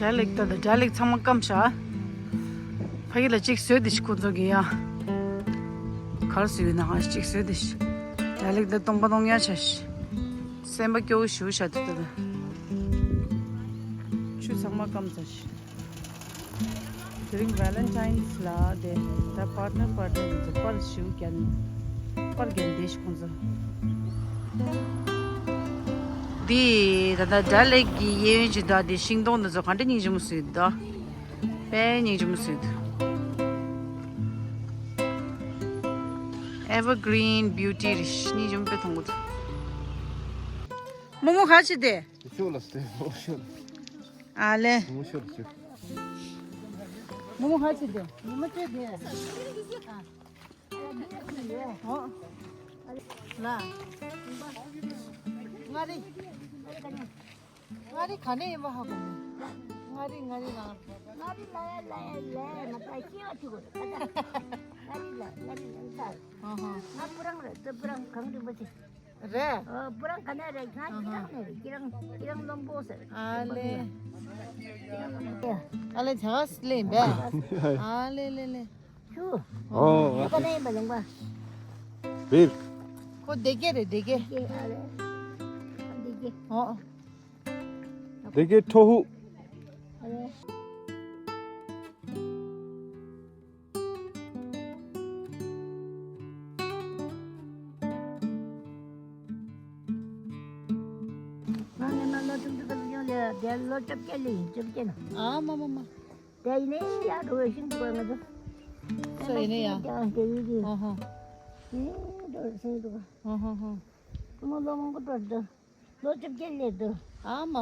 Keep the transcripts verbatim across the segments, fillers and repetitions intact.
དྲ་ལེགས་ད་ད་དྲ་ལེགས་ཚང་མ་སྐམ་ཤག་ཕ་གི་ལ་གཅིག་བཟོས་དེ་ཤི་ཁོ་ཚོ་གི་ཡ། གར་སུ་ཡོད་ན་ང་གཅིག་བཟོས་དེ་ཤི། དྲ་ལེགས་ད་སྟོང་པ་སྟོང་ཡ་ཆ་ཤི། སེམས་པ་སྐྱོ་བོ་ཞུ་ཤ་དུ་ད་ད། ཆུ་ཚང་མ་སྐམ་ཚ་ཤི། དེ་རིང་ཝེ་ལན་ཊའིན་ལ་དེ་ད་པར་ཊི་ནར་པར་ཊི་ནར་ཚོ་པར་ཞིའུ་རྒྱན་པར་རྒྱན་དེ་ཞིག་ཁོང་ཚོ། འདི་ད་ལྟ་དྲ་ལེགས་ཀྱི་གཡས་གཡོན་གྱི་ད་དེ་ཤིང་སྡོང་འདི་ཚོ་ག་འདྲ་སྙིང་རྗེ་མོ་བཟོས་འདུག་དཔེ་སྙིང་རྗེ་མོ་བཟོས་འདུག Evergreen Beauty རེད་སྙིང་རྗེ་མོ་དཔེ་མཐོང་གི་འདུག་རྨོ་མོ་ག་ཅི་དེ། ཤོ་ལ་སྟེ་ཤོ་ལ་ཤོ་ལ། ཨ་ལེ། མོ་ཤོ་ལ་ཤོ། མོ་མོ་ཧ་ཅི་དེ། མོ་མོ་ཅི་དེ། ཨ། ཨོ། ལ། ང་རི། ང་རི་ག་ནས་ཡིན་པ་ཧ་གོ་མེད། ང་རི་ང་རི་ལ། ང་རི་ལ་ཡ་ལ་ཡ་ལ་ཡ་ང་ད་ཤི་བ་ཐུག་གོ། ང་རི་ལ་ང་རི་ལ་ཡ། ཧ་ཧ། ང་པུ་རང་རེད་ད་པུ་རང་གང་རིན་པོ་ཆེ། རེད། ཨ། པུ་རང་ག་ནས་རེད། ང་ཁྱེད་རང་ནས་རེད། ཁྱེད་རང་ཁྱེད་རང་བློན་པོ་ཟེར། ཨ་ལེ། ཨ་ལེ་ཇ་ག་ལེན་པས། ཨ་ལེ་ལེ་ལེ། ཆུ། ཨོ། ག་ནས་ཡིན་པ་ལུང་པ། བིར། ཁོ་སྡེ་དགེ་རེད་སྡེ་དགེ། སྡེ་དགེ་ཨ་ལེ། སྡེ་དགེ། ཨོ། སྡེ་དགེ་ཁྲོ་ཧུ། ཨ་ལེ། ང་ངས་མ་ལོ་ཆུང་ཆུང་སྐབས་ཡོང་ལས་དེ་ལོ་བཅོ་བརྒྱད་ལས་ཡིན། བཅོ་བརྒྱད་ན། ཨ་མ་མ་མ། དེ་ཡིན་ནའི་ཡ་འགྲོ་བའི་ཤིང་འདུག་ང་ཚོ། སོ་ཡིན་ནའི་ཡ། དེ་ཡིན་གྱི། ཧོ་ཧོ། ཡིན་འགྲོ་བའི་ཤིང་འདུག་ཧོ་ཧོ་ཧོ། ཁོ་མོ་ལོ་མང་པོ་འགྲོ་འདུག་ལོ་བཅོ་བརྒྱད་སླེབས་འདུག་ཨ་མ།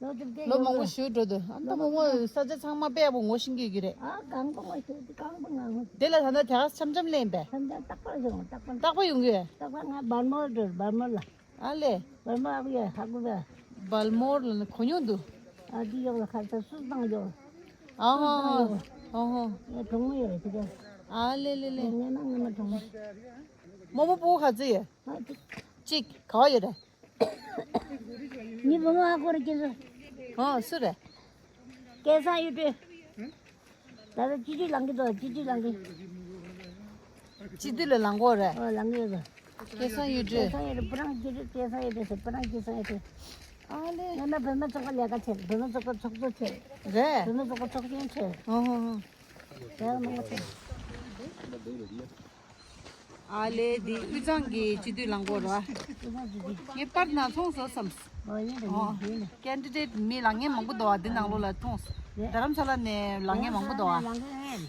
ལོ་བཅོ་བརྒྱད་ལོ་མང་པོ་ཞིག་འགྲོ་འདུག་ཨ་མ་མོ་མོ་ས་ཆ་ཚང་མ་དཔེ་ཡག་པོ་ངོ་ཤེས་ཀྱི་ཡོད་ཀྱི་རེད། ཨ་གང་པོ་ངོ་ཤེས་ཀྱི་གང་པོ་ང་ངོ་། དེ་ལ་ད་ལྟ་དེ་ག་འཆམ་འཆམ་ལེན་པས། འཆམ་འཆམ་རྟག་པར་ཡོང་རྟག་པར། རྟག་པར་ཡོང་གི་ཡོད། རྟག་པར་ང་སྦལ་མོར་འགྲོ། སྦལ་མོར་ལ། ཨ་ལེ། སྦལ་མོར་ཨ་ཁུ་ཡ་ཧ་གུ་བ། སྦལ་མོར་ལ་ནི་གོ་མྱོང་འདུག་ཨ་དེ་ཡོག་ལ་ཁ་ས་སུ་དང་ཡོག་ཨ་ཧོ་ཧོ་ཧོ་ཧོ། ངའི་གྲོགས་མོ་ཡོད་དེ་ག་ཨ་ལེ་ལེ་ལེ། ངའི་མ་ངའི་མ་གྲོགས་མོ། མོ་མོ་སྤུ་གུ་ག་ཚོད་ཡོད། ཨ་ཅིག་གཅིག་ག་བ་ཡོད་རེད། ངའི་བུ་མོ་ཨ་ཁོ་ར་ཁྱེད་ཚོ། ཨོ་སུ་རེད། སྐལ་བཟང་གཡུ་སྒྲོན། ད་ལྟ་སྤྱི་འཐུས་ལངས་ཀྱི་འདུག་སྤྱི་འཐུས་ལངས་ཀྱི། སྤྱི་འཐུས་ལ་ལངས་གོ་རེད། ཨོ་ལངས་ཀྱི་ཡོད་པ། སྐལ་བཟང་གཡུ་སྒྲོན། སྐལ་བཟང་གཡུ་སྒྲོན་པུ་རང་སྐྱིད་སྒྲོན་སྐལ་བཟང་གཡུ་སྒྲོན་ཟེར་པུ་རང་སྐལ་བཟང་གཡུ་སྒྲོན། ཨ་ལེ། ང་ན་བོད་མི་ཚོགས་པ་ལས་ཀ་བྱེད། བོད་མི་ཚོགས་པ་ཚོགས་གཙོ་བྱེད། རེད། བོད་མི་ཚོགས་པ་ཚོགས་གཞོན་བྱེད། ཨོ་ཧོ་ཧོ། རེད་མང་པོ་བྱེད། ཨ་ལེ་འདི་དབུས་གཙང་གི་སྤྱི་འཐུས་ལངས་གོ་ར། ངས་པར་ནང་མཐོང་སོང་བསམ། ཨོ་ཡིན་རེད་ཨོ། ཡིན་ཡིན། ཀན་ཌི་ཌེ་ཊི་མི་ལངས་མཁན་མང་པོ་འདུག་ཨ། འདི་ནང་ལོགས་ལ་མཐོང་སོང་། རྡ་རམ་ས་ལ་ནས་ལངས་མཁན་མང་པོ་འདུག་ཨ། ལངས་མཁན་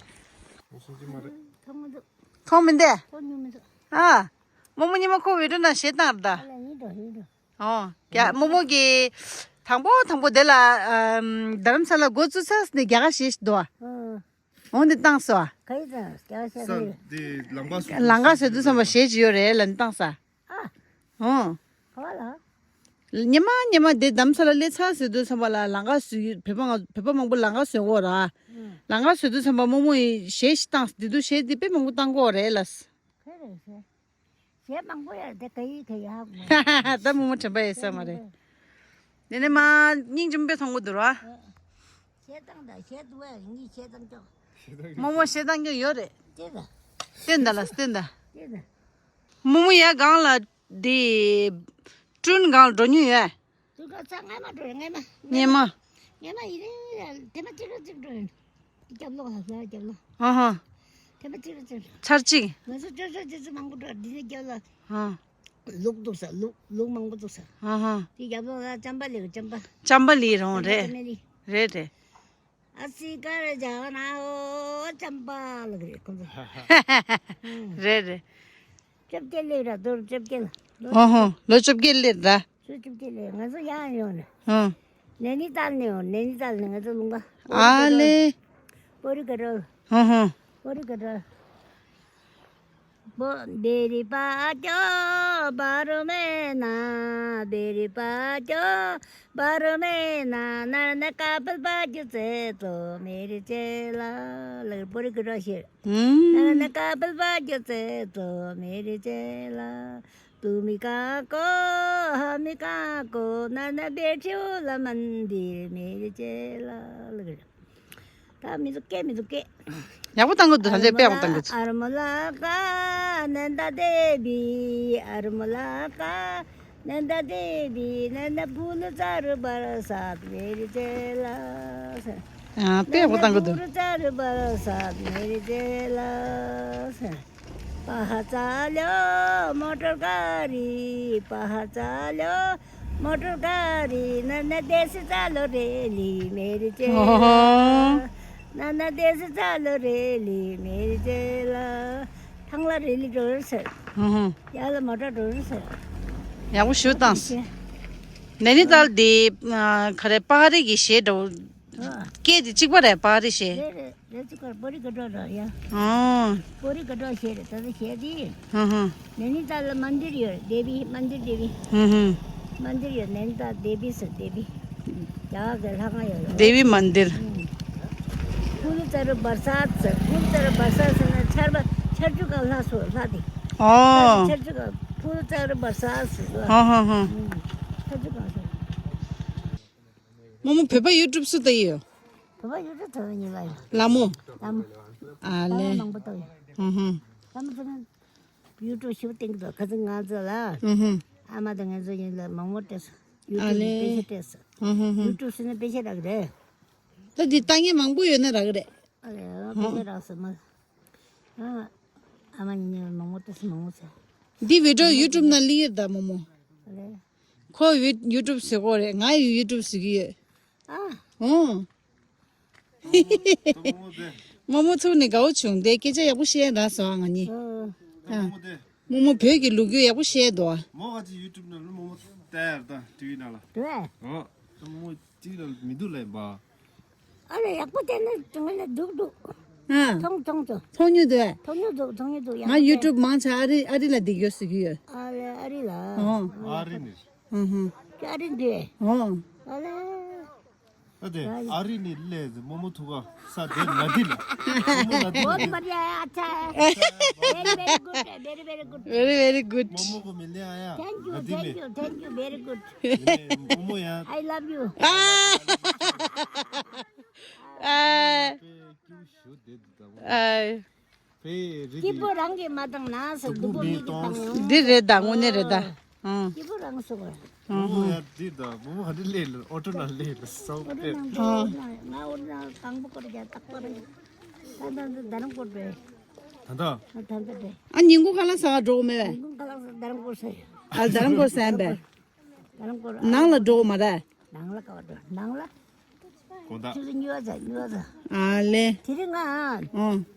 མཐོང་མི་འདུག་མཐོང་མི་འདུག་མཐོང་མི་འདུག་ཨ། རྨོ་མོ་ཉི་མ་ཁོ་བི་ཌི་ཡོ་ནང་བཤད་སྟངས་རེད་ད། ཨ་ལ་ཡིན་འགྲོ་ཡིན་འགྲོ། ཨོ། རྒྱ་རྨོ་མོ་གི་དང་པོ་དང་པོ་དེ་ལ་ཨམ། རྡ་རམ་ས་ལ་འགོ་བཙུགས་ཚར་ནས་རྒྱ་གར་གཞས་ཤིག་འདུག་ཨ། ཨ། འོང་འདི་བཏང་སོ། ག་ཡི་དང་རྒྱ་གར་གཞས་ས་ག་ཡི། འདི་ལང་པ་སུ། ལང་ཀ་ཟེར་དུས་ཙམ་པ་གཞས་ཅིག་ཡོད་རེད་ལ་འདི་བཏང་ས། ཨ། ཨོ། ག་བ་ལ། ཉི་མ་ཉི་མ་འདི་རྡ་རམ་ས་ལ་སླེབས་ཚར་ཟེར་དུས་ཙམ་པ་ལ་ལང་ཀ་བཟོས་བོད་པ་ང་བོད་པ་མང་པོ་ལང་ཀ་བཟོས་གོ་ར། ཨ། ལང་ཀ་བཟོས་དུས་ཙམ་པ་རྨོ་མོ་ཡིས་གཞས་ཤིག་བཏང་འདི་དུས་གཞས་འདི་དཔེ་མང་པོ་བཏང་གོ་རེད་ལ། ག་རེ་རེད། གཞས་མང་པོ་ཡོད་རེད་དེ་ག་ཡི་ག་ཡི་ཧ་གོ་མ་རེད། ད་རྨོ་མོ་དྲན་པ་ཡོད་ས་མ་རེད། དེ་ནས་མ་སྙིང་རྗེ་མོ་དཔེ་མཐོང་གི་འདུག་ར། གཞས་བཏང་ད་གཞས་འདུག་བས་ངས་གཞས་བཏང་ཆོག་རྨོ་མོ་གཞས་བཏང་རྒྱུ་ཡོད་རེད། ལྟོས་ད། སྟོན་ད་ལ་སྟོན་ད། ལྟོས་ད། རྨོ་མོ་ཡ་སྒང་ལ་དེ་ཀྲུན་སྒང་ལ་འགྲོ་མྱོང་ཡོད། དུ་ག་ཚ་ངའི་མ་འགྲོ་ངའི་མ། ངའི་མ། ངའི་མ་ཡིན་རེད་དེ་མ་གཅིག་ར་གཅིག་འགྲོ་ཡིན། རྒྱབ་ལོགས་ལ་རྒྱབ་ལོགས། ཧ་ཧ། དེ་མ་གཅིག་ར་གཅིག་འགྲོ། ཚར་གཅིག་ང་ཚོ་ཅོ་ཅོ་ཅོ་ཅོ་མང་པོ་འགྲོ་འདི་ནས་རྒྱབ་ལ། ཧ། ལུག་འདུག་ས་ལུག་ལུག་མང་པོ་འདུག་ས། ཧ་ཧ། དེ་རྒྱབ་ལོགས་ལ་ཅམ་པ་ལི་ཅམ་པ། ཅམ་པ་ལི་རང་རེད། ཅམ་པ་ལི། རེད་རེད། ཨ་སི་ཀ་ར་ཇ་ན་ཨོ་ཅམ་པ་ལ་གི་རེད་ཁོང་ཚོ། རེད་རེད། བཅོ་བརྒྱད་སླེབས་ར་དོར་བཅོ་བརྒྱད་ལ། ཨོ་ཧོ་ལོ་བཅོ་བརྒྱད་སླེབས་ར། ཚོ་བཅོ་བརྒྱད་སླེབས་ང་ཚོ་ཡང་ཡོང་ནས། ཨོ། ནེ་ནི་ཏཱལ་ནས་ཡོང་། ནེ་ནི་ཏཱལ་ནས། ང་ཚོ་ལུང་པ། ཨ་ལེ། བོ་རི་ཀ་རོལ། ཧོ་ཧོ། བོ་རི་ཀ་རོལ། བོ་བེ་རི་པ་ཅོ་བ་རུ་མེ་ན། བེ་རི་པ་ཅོ་བ་རུ་མེ་ན། ན་ན་ཀ་པལ་པ་ཅོ་ཙེ་ཙོ་མེ་རི་ཅེ་ལ། ལགས། བོ་རི་ཀ་རོལ་ཤེར། ན་ན་ཀ་པལ་པ་ཅོ་ཙེ་ཙོ་མེ་རི་ཅེ་ལ། ཏུ་མི་ཀ་ཀོ་ཧ་མི་ཀ་ཀོ་ན་ན་བེ་ཁྲིའུ་ལ་མན་དིར་མེ་རི་ཅེ་ལ། ལགས། ད་མི་འདུག་སྐད་མི་འདུག་སྐད། ཡག་པོ་བཏང་གི་འདུག་ད་ལྟ་དཔེ་ཡག་པོ་བཏང་གི་འདུག་ཨར་མོ་ལ་ཀ་ནན་ད་དེ་བི། ཨར་མོ་ལ་ཀ་ནན་ད་དེ་བི། ནན་ད་ཕུ་ལུ་ཙ་རུ་བར་སཱད་མེ་རི་ཅེ་ལ། ཨ། དཔེ་ཡག་པོ་བཏང་གི་འདུག་ཕུ་ལུ་ཙ་རུ་བར་སཱད་མེ་རི་ཅེ་ལ། པ་ཧ་ཙ་ལོ་མོ་ཊར་ག་རི། པ་ཧ་ཙ་ལོ་མོ་ཊར་ག་རི། ན་ན་དེ་སི་ཙ་ལོ་རེ་ལི་མེ་རི་ཅེ་ལ། ཨོ་ཧོ། ན་ན་དེ་སི་ཙ་ལོ་རེ་ལི་མེ་རི་ཅེ་ལ། ཐང་ལ་རེ་ལི་འགྲོ་རེ་ཟེར། ཧུ་ཧུ། ཡར་ལ་མོ་ཊར་འགྲོ་རེ་ཟེར། ཡག་པོ་ཞེ་པོ་བཏང་། ནེ་ནི་ཏཱལ་དེ་ཨ་ག་རེ། པ་ཧ་རི་གི་གཞས་འདྲ་བོ། ཨ། སྐད་དེ་གཅིག་པ་རེད། པ་ཧ་རི་གཞས། རེད་རེད། རེད་ཅིག་གར་བོ་རི་ཀ་ཀྲོ་ར་ཡ། ཨོ། བོ་རི་ཀ་ཀྲོ་གཞས་རེད། ད་ལྟ་གཞས་དེ། ཧུ་ཧུ། ནེ་ནི་ཏཱལ་ལ་མན་དིར་ཡོད། དེ་བི་མན་དིར། དེ་བི། ཧུ་ཧུ། མན་དིར་ཡོད། ནེ་ནི་ཏཱལ་དེ་བི་ཟེར། དེ་བི། རྒྱ་གར་གྱི་ལྷ་ཁང་ཡོད་རེད། དེ་བི་མན་དིར། ཧུ། ཕུ་ལུ་ཙ་རུ་བར་སཱད་ཟེར། ཕུ་ལུ་ཙ་རུ་བར་སཱད་ཟེར་ན་ཆར་པ། ཆར་ཆུ་གང་ལྷག་སོ་ལྷག་དེ། ཨོ། ཆར་ཆུ་གང་ཕུ་ལུ་ཙ་རུ་བར་སཱད་ཟེར། ཧོ་ཧོ་ཧོ། ཆར་ཆུ་གང་སོ། རྨོ་མོ་བོད་པ་ཡུ་ཊུབ་སུ་ལྟ་ཡི་ཡོད། བོད་པ་ཡུ་ཊུབ་ཐོན་ཡིན་པ་ཡིན། ལ་མོ། ལ་མོ། ཨ་ལེ། ལ་མོ་མང་པོ་ལྟ་ཡོད། ཧུ་ཧུ། ལ་མོ་ཚོ་ནི་ཡུ་ཊུབ་ཞིབ་སྟེང་གི་འདུག་ཁ་སང་ང་ཚོ་ལ། ཧུ་ཧུ། ཨ་མ་དང་ང་ཚོ་གཉིས་ལ་མང་པོ་སྤྲད་སོང་། ཡུ་ཊུབ་ནས་པེ་ཤ་སྤྲད་སོང་། ཧུ་ཧུ་ཧུ། ཡུ་ཊུབ་ཟེར་ན་པེ་ཤ་རག་གི་རེད། ད་འདི་ལྟ་མཁན་མང་པོ་ཡོད་ན་རག་གི་རེད། ཨ་ལེ། པེ་ཤ་རག་སོང་མ། ཨ་མ་གཉིས་མང་པོ་སྤྲད་སོང་། མང་པོ་ཟེར། འདི་བི་ཌི་ཡོ་ཡུ་ཊུབ་ནང་སླེབས་ཡོད་ད་རྨོ་མོ། ཨ་ལེ། ཁོ་ཡུ་ཡུ་ཊུབ་ཟེར་གོ་རེད། ང་ཡུ་ཡུ་ཊུབ་ཟེར་གི་ཡོད། ཨ། ཨོ། རྨོ་མོ་ཚུགས་ནས་དགའ་བོ་བྱུང་། དེ་སྐད་ཆ་ཡག་པོ་བཤད་ར་སོང་ང་གཉིས། ཨ། རྨོ་མོ་བོད་ཀྱི་ལོ་རྒྱུས་ཡག་པོ་བཤད་འདུག་ཨ། མོ་ག་ཅིག་ཡུ་ཊུབ་ནང་ལ་རྨོ་མོ་ལྟ་ཡར་ད་ཊི་ཝི་ནང་ལ། དེ། ཨོ། རྨོ་མོ་གཅིག་ལ་མི་འདུག་ལབ་པ། ཨ་ལེ། ཡག་པོ་བལྟས་ན་དྲང་ལ་སྡུག་འདུག་ཨ། མཐོང་མཐོང་ཚོ། མཐོང་མྱོང་འདུག་མཐོང་མྱོང་འདུག་མཐོང་མྱོང་འདུག་ཡག་ང་པོ་ཡུ་བལྟས་ཊུབ་མང་ཆེ་ཨ་རི་ཨ་རི་ལ་འདེགས་སྐྱོར་ཟེར་གྱི་ཡོད། ཨ་ལེ། ཨ་རི་ལ། ཨོ། ཨ་རི་ནས། ཧུ་ཧུ། ཨ་རི་འདི། ཨོ། ཨ་ལེ། ཨ་དེ་ཨ་རི་ནས་སླེབས་ཟེར། རྨོ་མོ་ཐུག་ག་ས་དེ་ན་དི་ལ། རྨོ་མོ་ན་དི་ལ། बहुत बढ़िया है, अच्छा है। Very, very good, very, very good। Very, very good. རྨོ་མོ་གོ་མི་ལེ་ཨ་ཡ། Thank you, ན་དི་མེ། Thank you, thank you, very good. རྨོ་མོ་ཡ། I love you. ཨ། ཨ། ཨ། སྐྱིད་པོ་རང་གིས་མ་བཏང་ན་ཟེར། སྡུག་པོ་མི་གིས་བཏང་ཡོང་། འདི་རེད་ད། དངོས་གནས་རེད་ད། ཨང་། སྐྱིད་པོ་རང་སོང་བ། རྨོ་མོ་ཡ་འདི་ད། རྨོ་མོ་ག་འདྲ་སླེབས་ལ། ཨོ་ཊོ་ནང་སླེབས་ལ་སོང་། ཨོ་ཊོ་ནང་སླེབས་ན་ང་ཨོ་ཊོ་ནང་དང་པོ་སྐོར་རྒྱག་རྟག་པར་ད་ད་ད་རུང་སྐོར་རེད། ད་ད། ད་ད་རེད། ཨ། ཉིན་གུང་ཁ་ལག་ཟ་ག་འགྲོ་གི་མེད་པས། ཉིན་གུང་ཁ་ལག་ཟ་ད་རུང་སྐོར་ཟ་ཡོད། ཨ། ད་རུང་སྐོར་ཟ་ཡིན་པས། ད་རུང་སྐོར། ནང་ལ་འགྲོ་གི་མ་རེད། ནང་ལ་ག་བ་འགྲོ། ནང་ལ། དགོང་དག་ཆུ་ཚོད་གཉིས་པ་ཚར། གཉིས་པ་ཚར། ཨ་ལེ། དེ་རིང་ང་ཨང་།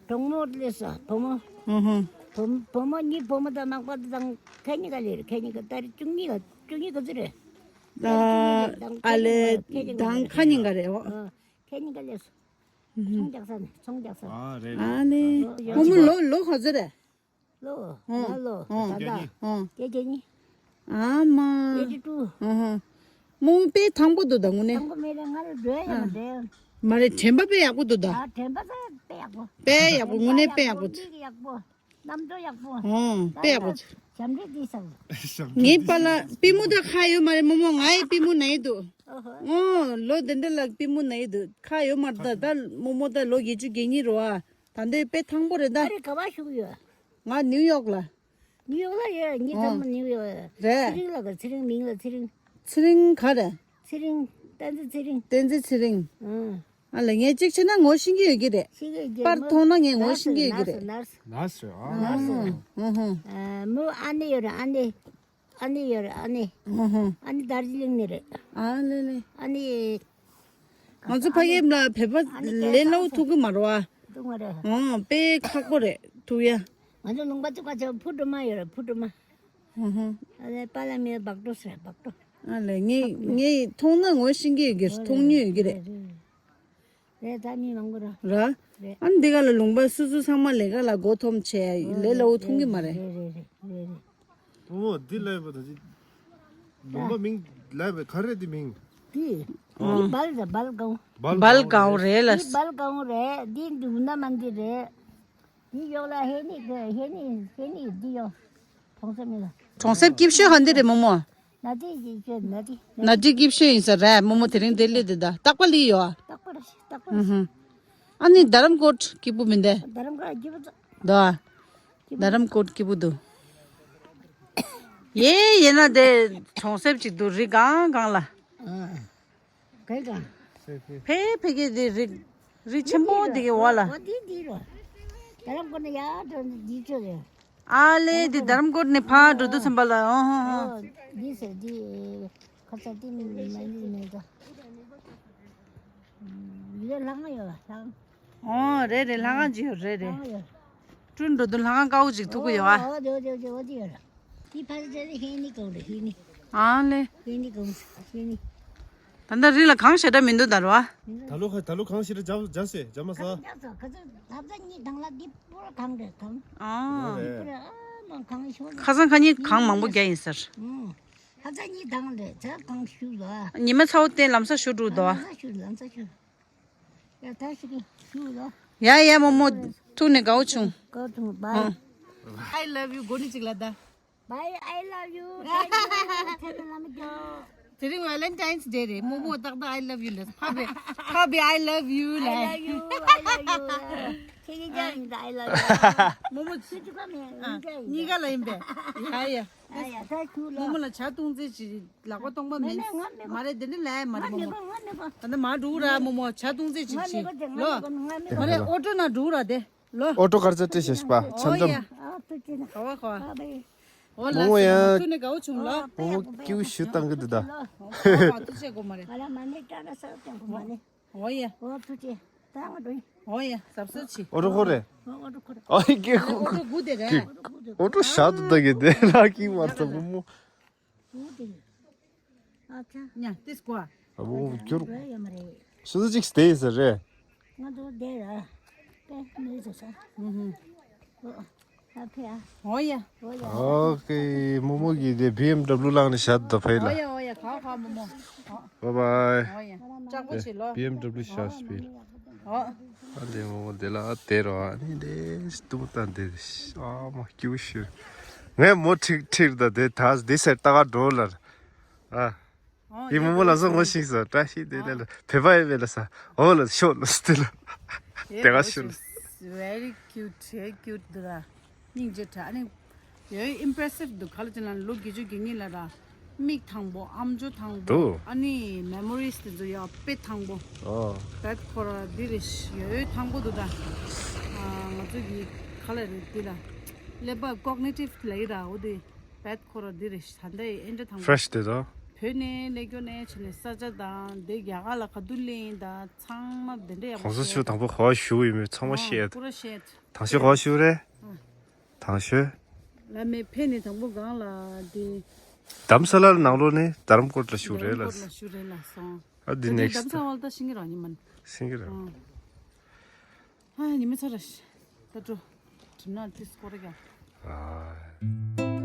གྲོགས་མོ་སླེབས་སོང་། བུ་མོ། ཨུ་ཧུ། བུ་བུ་མོ་གཉིས། བུ་མོ་དང་མག་པ་དང་ཁ་གཉིས་ཀ་སླེབས་རེད། ཁ་གཉིས་ཀ་ཏ་རིག་བཅུ་གཉིས་ལ། བཅུ་གཉིས་ག་ཚོད་རེད། ཨ་ལེ། དང་ཁ་གཉིས་ཀ་རེད། ཨོ། ཁ་གཉིས་ཀ་སླེབས་སོང་། ཚོང་རྒྱག་ས་ནས། ཚོང་རྒྱག་ས་ནས། ཨ་རེད། ཨ་ལེ། ཨོ། བུ་མོ་ལོ་ལོ་ག་ཚོད་རེད། ལོ། ཨོ། ང་ལོ། ཨོ། ད་ལྟ། ཨོ། བརྒྱད་ཅུ་གཉིས། ཨ་མ། ཨེ་ཊི་ཊུ། ཨོ་ཧོ། རྨོ་མོ་དཔེ་ཐང་པོ་འདུག་ད་དངོས་གནས། ཐང་པོ་མེད་རེད། ང་ལ་འགྲོ་ཡ་ཡང་མ་འགྲོ་ཡ། མ་རེད། དྲན་པ་དཔེ་ཡག་པོ་འདུག་ད། ཨ། དྲན་པ་ད་དཔེ་ཡག་པོ། དཔེ་ཡག་པོ། དངོས་གནས་དཔེ་ཡག་པོ། མིག་ཡག་པོ། རྣམ་ཅོག་ཡག་པོ། ཨོ། དཔེ་ཡག་པོ། ཞབས་འདྲེན་འདི་ཟེར། ངའི་པཱ་ལགས་པུས་མོ་ད་ཁ་ཡོད་མ་རེད། རྨོ་མོ་ང་ཡི་པུས་མོ་ན་ཡི་འདུག་ཨོ་ཧོ། ཨོ། ལོ་དེ་འདྲ་ལ་པུས་མོ་ན་ཡི་འདུག་ཁ་ཡོད་མ་རེད་ད། ད་རྨོ་མོ་ད་ལོ་བརྒྱད་ཅུ་གྱ་གཉིས་རེད་པ། ད་འདི་དཔེ་ཐང་པོ་རེད་ད། ཨ་རི་ག་པར་བཞུགས་ཡོད། ང་ནིའུ་ཡོག་ལ། ནིའུ་ཡོག་ལ་ཡོད། ངའི་ཨོ། ཚང་མ་ནིའུ་ཡོག་ཡོད། རེད། ཚེ་རིང་ལགས་ཀྱི། ཚེ་རིང་། མིང་ལ་ཚེ་རིང་། ཚེ་རིང་ག་རེ། ཚེ་རིང་། བསྟན་འཛིན་ཚེ་རིང་། བསྟན་འཛིན་ཚེ་རིང་། ཨང་། ཨ་ལ། ངས་གཅིག་བྱས་ན་ངོ་ཤེས་ཀྱི་ཡོད་ཀྱི་རེད། ཤེས་ཀྱི་ཡོད་ཀྱི། པར་མཐོང་ན་ངས་ངོ་ཤེས་ཀྱི་ཡོད་ཀྱི་རེད། ནར་སི། ནར་སི། ཨ། ནར་སི། ཨ་ཧུ། ཨ། མོ་ཨ་ནེ་ཡོད་རེད། ཨ་ནེ། ཨ་ནེ་ཡོད་རེད། ཨ་ནེ། ཨ་ཧུ། ཨ་ནེ་དར་ཇི་ལིང་ནས་རེད། ཨ་ལེ་ལེ། ཨ་ནེ། ང་ཚོ་ཕ་གིའི་ལ་བོད་པ་ཨ་ནེ་ལས་སླ་པོ་ཐུག་གི་མ་རེད་པ། ཐུག་མ་རེད། ཨོ། དཔེ་ཁག་པོ་རེད་ཐུག་ཡ། ང་ཚོ་ལུང་པ་ཚོ་ཁ་ཆེ་བ་ཕུ་དྲོ་མ་ཡོད་རེད། ཕུ་དྲོ་མ། ཨ་ཧུ། ཨ་ལེ། པཱ་ལགས་མིང་བག་དྲོ་ཟེར། བག་དྲོ། ཨ་ལས་ངས་ངས་མཐོང་ན་ངོ་ཤེས་ཀྱི་ཡོད་ཀྱི་རེད། མཐོང་མྱོང་ཡོད་ཀྱི་རེད། རེད། རེད། ད་མི་མང་པོ་ར། ར། རེད། ཨ་ནི་འདི་ག་ལ་ལུང་པ་སོ་སོ་ཚང་མ་ལས་ཀ་ལ་མགོ་འཐོམ་བྱས་ལས་སླ་བོ་མཐོང་གི་མ་རེད། རེད་རེད་རེད་རེད། བུ་མོ་འདི་ལབ་པ་ད་ཅི། ལུང་པ་མིང་ལབ་པ་ག་རེ་འདི་མིང་། འདི། ཨ། འདི་སྦལ་ད་སྦལ་སྒང་། སྦལ་སྒང་རེད་ལ། འདི་སྦལ་སྒང་རེད། འདི་འདུག་ན་མ་འདི་རེད། འདི་ཡོག་ལ་ཧེ་ནི་གི་ཧེ་ནི་ཧེ་ནི་འདི་ཡོག་གྲོང་གསེབ་མི་ལ། གྲོང་གསེབ་སྐྱིད་ཤོས་ཧ་འདི་རེད་མོ་མོ། ན་དེ་ཡི་ཆོས་ན་དེ། ན་དེ་སྐྱིད་ཤོས་ཡིན་ས་རེད་མོ་མོ། དེ་རིང་དེ་སླེབས་དེ་ད་རྟག་པ་ལི་ཡོ། རྟག་པ་རེད་རྟག་པ་རེད། ཨ་ནི་རྡ་རམ་ཀོད་སྐྱིད་པོ་མིན་དེ། རྡ་རམ་ཀོད་སྐྱིད་པོ་ད། ད། རྡ་རམ་ཀོད་སྐྱིད་པོ་འདུག་ཡེ་ཡེ་ན་དེ་གྲོང་གསེབ་ཅིག་འདུག་རི་སྒང་སྒང་ལ། ཨ། གལ་གང་། ཕེ་ཕེ་གེ་དེ་རི་རི་ཆེན་པོ་དེ་གི་འོག་ལ། འོ་དེ་དེ་རོ། རྡ་རམ་ཀོད་ནས་ཡར་འགྲོ་ནས་འདི་ཚོ་རེད། ཨ་ལེ་དེ་རྡ་རམ་ཀོད་ནས་ཕར་འགྲོ་དུས་ཙམ་པ་ལ་ཨོ་ཧོ་ཧོ། འོ་འདི་ཟེར་འདི། ཁ་ཚ་དེ་མི་མ་ཡིན་མེད་ད། ཡིད་ལ་ལྷང་ཡོད་ལྷང་། ཨོ་རེད་རེད། ལྷང་ང་ཅིག་ཡོད་རེད་རེད། ལྷང་ཡོད། ཀྲུང་འགྲོ་དུས་ལྷང་ང་དཀར་པོ་ཅིག་ཐུག་གི་ཡོད་ཨ། ཨོ་དེ་དེ་དེ་འོ་དེ་ཡོད་ལ། དེ་ཕ་ཚ་དེ་ཧེ་ནི་གང་རེད་ཧེ་ནི། ཨ་ལེ། ཧེ་ནི་གང་ཧེ་ནི། ད་ལྟ་རི་ལ་གངས་ཞེ་དྲག་མི་འདུག་ད་རོ་ཨ། ད་ལོ་ཁ་ད་ལོ་གངས་ཞེ་དྲག་རྒྱབ་རྒྱབ་སེ་རྒྱབ་མ་ས། རྒྱབ་ས་ཁ་ཚ་ད་ལྟ་གཉིས་དང་ལ་འདི་པོ་གངས་རེད་གངས། ཨ། འདི་པོ་རེད་ཨ་མ་གངས་ཤོར། ཁ་སང་ཁ་ཉིན་གངས་མང་པོ་རྒྱག་ཡིན་ཟེར། ཨང་། ཧ་ཙ་གཉིས་དང་ལས་ཙ་གང་ཞུ་ལ། ཉི་མ་ཚ་བོ་བསྟན་ལམ་སང་ཞུ་འགྲོ་དོ། ལམ་སང་ཞུ་ལམ་སང་ཞུ། ཡ་ད་ཞུ་གི་ཞུ་ལ། ཡ་ཡ་མོ་མོ། ཐུག་ནས་དགའ་བོ་བྱུང་། དགའ་བོ་བྱུང་། བའི། I love you གོ་ནི་ཅིག་ལ་ད། Bye I love you thank you ཐེ་ལ་མི་ཇོ། དེ་རིང་Valentine's Day རེད། མོ་མོ་ཏག་ཏག་I love you ལ། ཕ་བེ་ཕ་བེ་I love you ལ། I love you I love you ཁྱེད་ཀྱི་ཅག་ཡིན་ད་I love you མོ་མོ་ཁྱེད་ཅུ་ཀ་མེད་ཡིན་ཅག་ཡིན་གཉིས་ཀ་ལ་ཡིན་པས། ཡ་ཡ། ཨ་ཡ་ད་ཁྱུ་ལ། མོ་མོ་ལ་ཇ་བཏུང་རྩེ་ཅིག་ལག་པ་སྟོང་པ་མེད། མ་རེད་དེ་འདྲ་ལས་མ་རེད་མོ་མོ། ད་ནི་མ་འགྲོ་ར་མོ་མོ་ཇ་བཏུང་རྩེ་ཅིག་ཅིག་ལོ། མ་རེད་ཨོ་ཊོ་ན་འགྲོ་ར་དེ་ལོ། ཨོ་ཊོ་གར་ཙེ་ཏྲེ་ཤེས་པ་ཚམ་ཚམ། ཨོ་ཡ། ཨོ་ལ་སི་མ་ཐུ་ནི་དགའ་བོ་བྱུང་ལོ། མོ་མོ་ཀྱུ་ཤུ་བཏང་གི་འདུག་ད། ཨོ་ཐུ་ཆེ་གོ་མ་རེད། ཨོ་ཡ། ཨོ་ཐུ་ཆེ། ད་ང་འགྲོ་ཡིན། ཨོ་ཡ་ཟབ་ཟབ་ཆེ། ཨོ་ཊོ་ཁོ་རེད། ཨོ་ཨོ་ཊོ་ཁོ་རེད། ཨོ་ཡ་ཀྱེ་ཁོ་ཨོ་ཊོ་དགུ་དེ་རེད། ཨོ་ཊོ་ཤ་དུ་ད་གི་དེ་ལ་ཀྱི་མ་ཐུ་མོ་མོ། དགུ་དེ་རེད། ཨ་ཙ། ཉ་ཏིས་ཀོ་ཨ། ཨ་བོ་ཁྱོར། ཡོད་མ་རེད། སུ་ཟི་ཅིག་སྟེ་ཟེར་རེད། ང་ཚོ་དེ་ལ་དཔེ་མི་ཚོ་ས། ཧུམ་ཧུམ། ཨོ་ཨ་ཕི་ཨ། ཨོ་ཡ། ཨོ་ཡ། ཨོ་ཀེ་མོ་མོ་གི་དེ་བི་ཨེམ་ཌབ་ལུ་ལངས་ནས་བཞག་ད་ཕེ་ལ། ཨོ་ཡ་ཨོ་ཡ་ག་ག་མོ་མོ། Bye bye། ཨོ་ཡ་ལྕགས་པོ་བྱེད་ལོ། བི་ཨེམ་ཌབ་ལུ་བཞག་སྤེལ། ཨོ། ཨ་ལེ་མོ་མོ་དེ་ལ་ཨ་དེ་རོ་ཨ་ནི་དེ་སྟུམ་ཏང་དེ་ཨ་མ་ཀྱུ་ཤུ། ངས་མོ་ཁྲིག་ཁྲིག་ད་དེ་ད་དེ་སེར་ལྟ་ག་འགྲོ་ལ། ཨ། ཨོ་དེ་མོ་མོ་ལ་སོ་ངོ་ཤེས་ས་བཀྲ་ཤིས་དེ་ལས་ལ་བོད་པ་ཡིན་པས་ལ་ས་འོ་ལ་ཤོག་ལ་སྟེ་ལ། དེ་ག་ཤུ་ལ། Very cute, very cute འདུག་ར། སྙིང་རྗེ་དྲགས་ཨ་ནི། ཡོད་ཨིམ་པྲེ་སིབ་འདུག་ག་ལ་ཅི་ན་ལོ་བརྒྱད་ཅུ་གྱ་གཉིས་ལ་ར། མིག་དང་པོ་ཨམ་ཅོག་དང་པོ་འདུག་ཨ་ནི་མེ་མོ་རིས་དེ་ཚོ་ཡ་དཔེ་དང་པོ། ཨོ། བེད་ཁོ་ར་འདི་རེད་ཡོད་དང་པོ་འདུག་ད། ང་ཚོ་གི་ག་ལ་རེད་འདི་ལ། ཀླད་པ་ཀོག་ནི་ཊིབ་ལ་ཡི་ར་འོ་དེ། བེད་ཁོ་ར་འདི་རེད་ད་ལྟ་ཨེ་འདྲ་དང་པོ། Fresh དེ་དང་། བོད་ནས་ལས་སྐྱོ་ནས་ཆེ་ནས་ས་ཆ་དང་དེ་རྒྱ་གར་ལ་ག་དུས་ལེན་ཡིན་ད་ཚང་མ་དེ་འདྲ་ཡག་པོ་གོང་ས་མཆོག་དང་པོ་ག་པར་བཞུགས་ཡོད་མེད་ཚང་མ་ཤེས། ཨོ་པུ་ར་ཤེས། དང་ཤོས་ག་པར་བཞུགས་རེད། ཨ། དང་ཤོས། ལ་མེ་ཕེ་ནི་དང་པོ་གང་ལ་དེ། དྷ་རམ་ས་ལ་ནང་ལོགས་ནས་དྷ་རམ་ཀོཊ་ལ་བཞུགས་རེད་ལ། དྷ་རམ་ཀོཊ་ལ་བཞུགས་རེད་ལ་སོང་། ཨ་དེ་ནེག་སི་ཊི། དྷ་རམ་ས་ལ་ད་ཤིང་གི་རང་ཉི་མ། ཤིང་གི་རང་། ཨ། ཨ་ཉི་མ་ཚ་ར་ཤི། ད་འགྲོ། དྲིན་ན་ཏིས་སྐོར་ར་རྒྱག་ཨ།